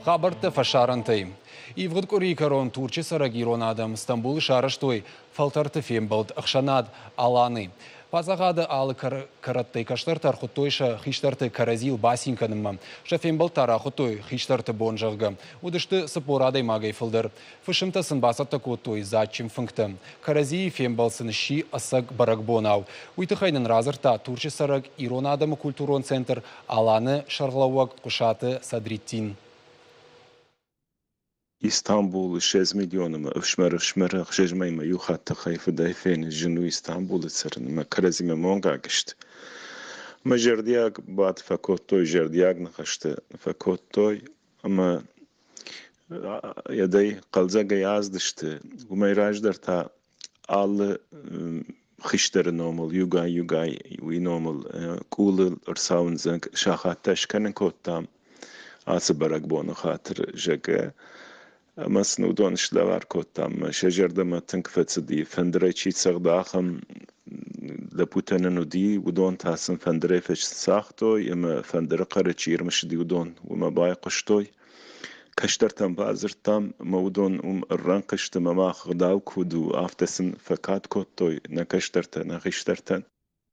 Хабӕрттӕ фӕсарӕнтӕй. Ивгъуыд къуырийы кӕрон Турчы цӕрӕг ирон адӕм Стамбулы сарӕзтой фӕлтӕрты фембӕлд ӕхсӕнад «Аланы». Паддзахады алы кӕрӕттӕй кӕстӕртӕ ӕрхуыдтой сӕ хистӕрты кӕрӕдзийыл бацин кӕнынмӕ. Сӕ фембӕлд та рахуыдтой «Хистӕрты бон», зӕгъгӕ. Уыдысты 40 адӕймагӕй фылдӕр. Фысымтӕ сын бацӕттӕ кодтой дзаджджын фынгтӕ. Кӕрӕдзийы фембӕлд сын сси ӕцӕг бӕрӕгбонау. Уый тыххӕй нын радзырдта Турчы цӕрӕг ирон адӕмы культурон центр «Аланы» сӕргълӕууӕг Хъуысаты Садриттин. Истамбулы 20 миллионмӕ ӕфсымӕр-ӕфсымӕры ӕхсӕз мӕймӕ иу хатт тыххӕй-фыдӕй фены, зын у Истамбулы цӕрын ӕмӕ кӕрӕдзимӕ монгаг сты. Мӕ зӕрдиаг бадт фӕкодтой, зӕрдиаг ныхӕстӕ фӕкодтой ӕмӕ йӕдӕй хъӕлдзӕгӕй аздысты. Уымӕй раздӕр та алы хистӕры номыл иугай-иугай уый номыл къулыл ӕрцауындзӕг сахаттӕ скӕнын кодтам ацы бӕрӕгбоны хатыр, зӕгъгӕ. Ӕмӕ сын уыдон слӕвар кодтам. Сӕ зӕрдӕмӕ тынг фӕцыди. Фӕндырӕй чи цӕгъды, ахӕм лӕппутӕ нын уыди, уыдон та сын фӕндырӕй фӕцагътой ӕмӕ фӕндыры хъӕры чи ӕрмысыди, уыдон уымӕ байхъуыстой. Кӕстӕртӕм бадзырдтам, ӕмӕ уыдон уым ӕррӕнхъ сты ӕмӕ мах ӕгъдау куыд у, афтӕ сын фӕкад кодтой нӕ кӕстӕртӕ, нӕ хистӕртӕн.